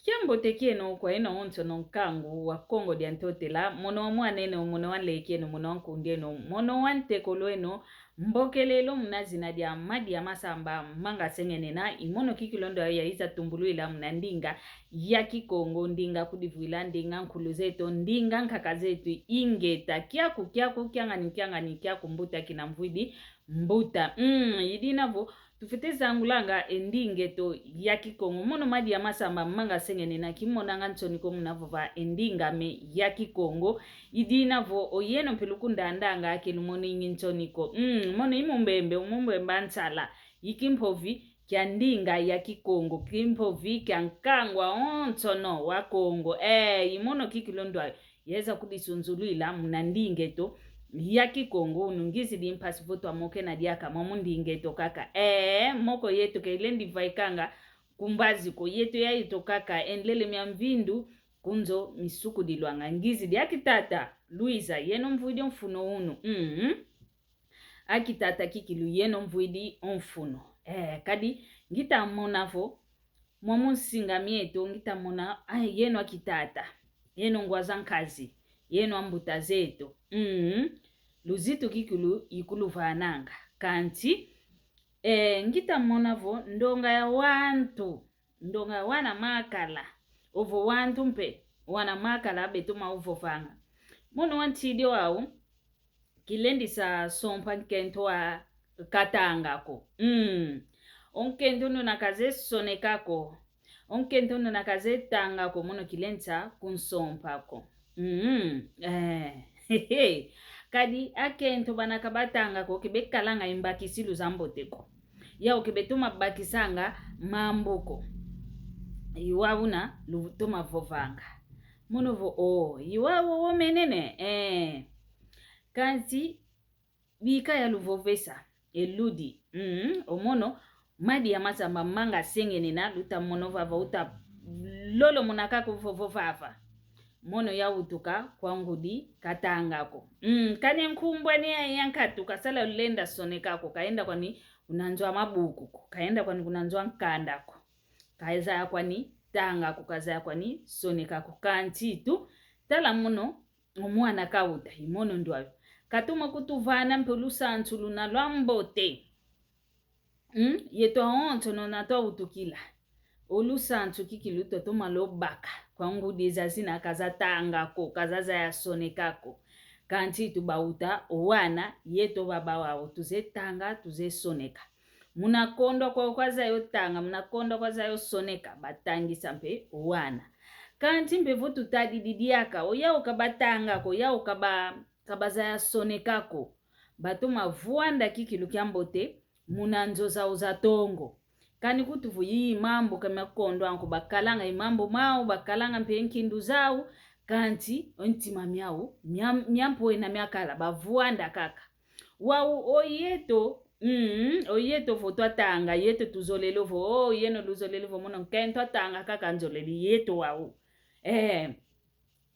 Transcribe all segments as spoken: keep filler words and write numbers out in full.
Kiambote kieno kwa eno onsono nkangu wa Kongo dia Ntotela, mono wa mwan'eno, mono wa nlek'eno, mono wa nkund'eno, mono wa ntekolo'eno, mbokelelo muna zina dia Madia Masamba Manga Sengenena, i mono kikilu ndo ayo yaiza tumbulwila muna ndinga ya Kikongo, ndinga kudivwila, ndinga nkulu zeto, ndinga nkaka zeto, ingeta, kiaku, kiaku, kiangani, kiangani, kiaku, mbuta, kina mvwidi, mbuta. Mm, i dina vo, tufwete zangulanga e ndinga eto ya Kikongo. Mono Madia Masamba Manga Sengenena kimonanga nsoni ko muna vova e ndinga ame ya Kikongo. I dina vo oyeno mpe lukundandanga ke lumoningi nsoni ko. Mm, mono i mumbembe, o mumbembe a nsala. I kimpovi kia ndinga ya Kikongo, kimpovi kia nkangu awonsono wa Kongo. Eh, i mono kikilu ndo ayo yeza kudisunzulwila muna ndinga eto ya Kikongo. Unu ngizidi mpasi vo twamokena diaka mwamu ndinga eto kaka. Ee, moko yeto keilendi vaikanga ku mbazi ko, yeto ya yeto kaka, e nlele mia mvindu ku nzo misukudilwanga. Ngizidi. Aki tata Luiza, yeno mvwidi o mfunu unu. Mm. Aki tata kikilu, yeno mvwidi o mfunu. Ee, kadi ngita mona vo mwamu nsinga mieto ngita mona, ai, yeno aki tata, yeno ngwa za nkazi, yeno ambuta zeto. Mm. Luzitu kikilu i kuluvananga. Kanti, eh, ngita mona vo ndonga ya wantu, ndonga ya wana makala, ovo wantu mpe wana makala beto mauvovanga. Mono wa ntidi wau, kilendi sa sompa nkento wa katanga ko. Mm. O nkento unu na kaze soneka ko. O nkento unu na kaze tanga ko, mono kilendi sa kunsompa ko. Mm. Eh. Hehe. Kadi akento bana kabatanga ko, ke bekalanga i mbakisilu za mbote ko. Yau ke betoma bakisanga mambu ko. I wau na lutoma vovanga. Mono vo, oh, i wau wo menene. Eh. Kansi bika ya luvovesa e ludi. Mm, o mono, Madia Masamba Manga Sengenena, luta mono vava uta lolo muna kaka vovo vava. Mono yawutuka kwa ngudi katanga ko. Mm, kani nkumbu ani ya, ya nkatu kasala lulenda soneka ko, kaenda kwani kuna nzo a mabuku ko, kaenda kwani kuna nzo a nkanda ko. Kazaya kwani tanga ko, kazaya kwani soneka ko. Kansi tu, tala mono, o mwana kawuta, i mono ndo ayo. Katoma kutuvana mpe lusansu luna lwa mbote. Mm? Yeto awonsono na twawutukila. O lusansu kikilu twatoma lubaka kwa ngudi zazina kazatanga ko, kazazaya soneka ko. Kansi tu bawuta, o wana, yeto baba wau, tuze tanga, tuze soneka. Muna kondwa kwau kwazaya o tanga, muna kondwa kwazaya o soneka, batangisa mpe o wana. Kansi mpe vo tutadidi diaka, o yau kabatanga ko, yau kaba, kabazaya soneka ko, batoma vwanda kikilu kia mbote muna nzo zau za tongo. Kani kutu vo i mambu ka mia kondwa ko, bakalanga i mambu mau, bakalanga mpe nkindu zau, kansi o ntima miau mia, mia mpwena miakala, bavwanda kaka. Wau o yeto, mm, o yeto vo twatanga, yeto tuzolele vo, o yeno luzolele vo mono nkento atanga kaka, nzolele yeto wau. Eh,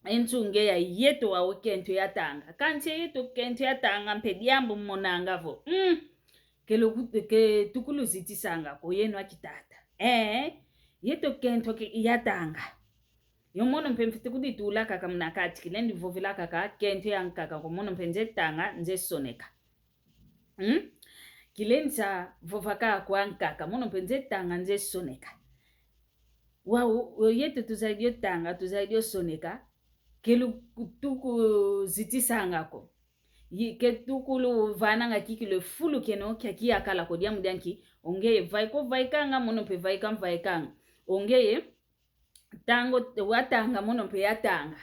e nsunge ya yeto wau kento yatanga. Kansi yeto kento yatanga mpe diambu monanga vo, mm, ke luku-, ke tukuluzitisanga ko, yeno akitata. Eh, yeto kento ke yatanga. Yo mono mpe mfwete kuditula kaka muna kati, kilendi vovela kaka kento ya nkaka ko, mono mpe nze tanga, nze soneka. Hmm? Kilendi sa vova kaka kwa nkaka, mono mpe nze tanga, nze soneka. Wau, o yeto tuzayidi o tanga, tuzayidi o soneka, ke lu-, tukuzitisanga ko. Yi-, ke tukuluvananga kikilu e fulu kieno kia kiyakala ko, diambu dia nki, o ngeye vaika ovaikanga, mono mpe vaika mvaikanga. O ngeye tanga o-, watanga, mono mpe yatanga.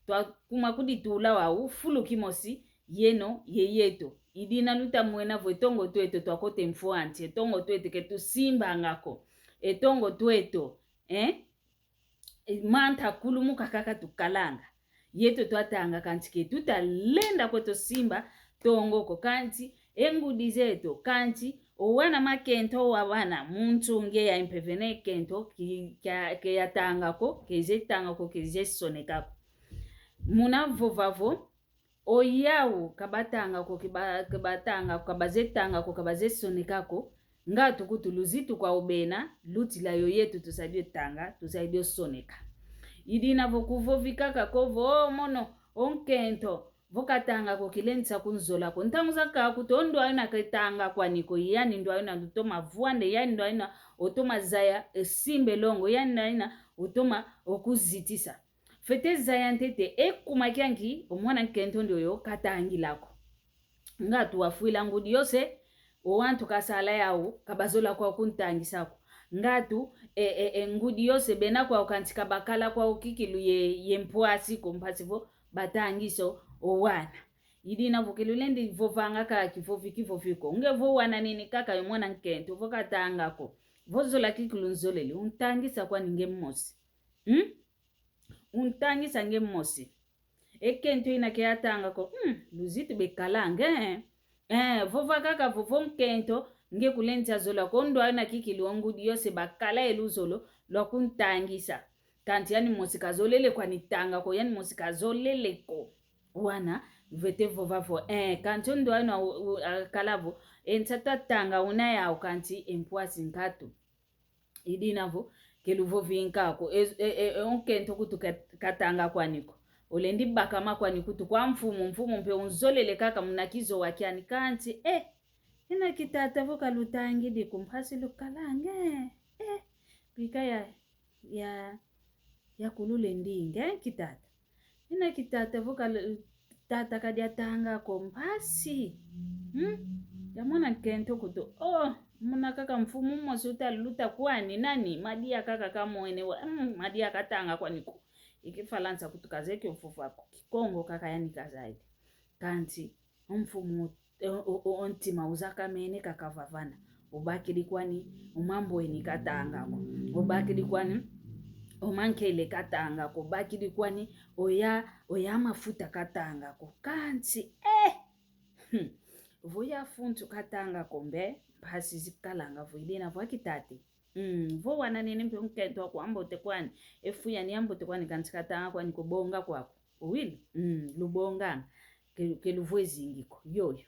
Twakuma kuditula wau fulu kimosi, yeno ye yeto. I dina luta mwena vo e tongo tweto twakota e mfwanti, e tongo tweto ke tusimbanga ko. E tongo tweto, eh? E manta kulumuka kaka tukalanga. Yeto twatanga kansi ke tuta lenda kweto simba tongo ko, kansi e ngudi zeto, kansi o wana makento wa wana mu nsunge ya impevene kento ki, kia, ke yatanga ko, ke zetanga ko, ke zesoneka ko. Muna vova vo, o yau kabatanga ko, ke ba, kabatanga ko, kabazetanga ko, kabazesoneka ko, Ngatu kutu luzitu kwa ubena, lutila yo yetu tuzadi otanga, tuzadi osoneka. Idina vo kuvovi kaka ko vo, o mono, o nkento, vo katanga ko kilendisa kunzola ko. Ntangu zakaka kutu o ndwaina katanga kwani ko, yani ndwaina utoma vwanda, yani ndwaina utoma zaya, e, simba e longo, yani ndwaina utoma okuzitisa. Fwete zaya ntete, e kuma kianki, o mwana nkento ndioyo katangila ko. Ngatu wafwila ngudi yose, o wantu kasala yau, kabazola kwau kuntangisa ko. Ngatu, e, e, e, ngudi yose bena kwau kansi kabakala kwau kikilu ye, ye mpwasi ko mpasi vo batangisa o wana. Idina vo ke lulendi vovanga kaka kivovi kivovi ko. Nge vo wananini kaka yo mwana nkento, vo katanga ko. Vo zola kikilu nzolele, untangisa kwani nge mosi. Hmm? Untangisa nge mosi. E kento ina ke atanga ko, hmm, luzitu bekalange. Eh, vova kaka vovo nkento, nge kulendi zola ko ndwaina kikilu o ngudi yose bakala e luzolo lwa kuntangisa. Kansi yani mosi kazolele kwani tanga ko, yani mosi kazolele ko. Wana, vete vova vo, eh, kansi o ndwaina u, u, akala vo, e nsatu atanga una yau kansi e mpwasi nkatu. Idina vo, ke luvovi nkaka ko, e, e, e, e, o nkento kutu kat-, katanga kwani ko. Olendi bakama kwani kutu kwa mfumu, mfumu mpe unzolele kaka muna kizowa kiani kansi, eh, ina kitata vo kalutangidi ko mpasi lukalange, eh, bika ya, ya, ya kululendi nge kitata. Ina kitata vo kal-, tata kadi atanga ko mpasi. Hmm? Ya mwana nkento kutu. Oh, muna kaka mfumu mosi uta luta kwani nani? Madia kaka kamwene wa. Hmm, Madia katanga kwani ko. I Kifalansa kutu kazeye kio fofo ako. Kikongo kaka yani kazeye. Kansi, o mfumu o, o, o, o ntima uzakamene kaka vavana. Obakidi kwani o mambweni katanga ko. Obakidi kwani o mankele katanga ko. Obakidi kwani oya, oya mafuta katanga ko. Kansi, eh! Hmm. Vo ya funtu katanga ko mbe, mpasi zikalanga vo idina vo a kitati. Mm, vo wananini mpe nkento aku ambote kwani, e fu yani ambote kwani kansi katanga kwani ko bonga kwaku. Owili? Mm, lubonganga. Ke, ke luvwe zingi ko. Yoyo.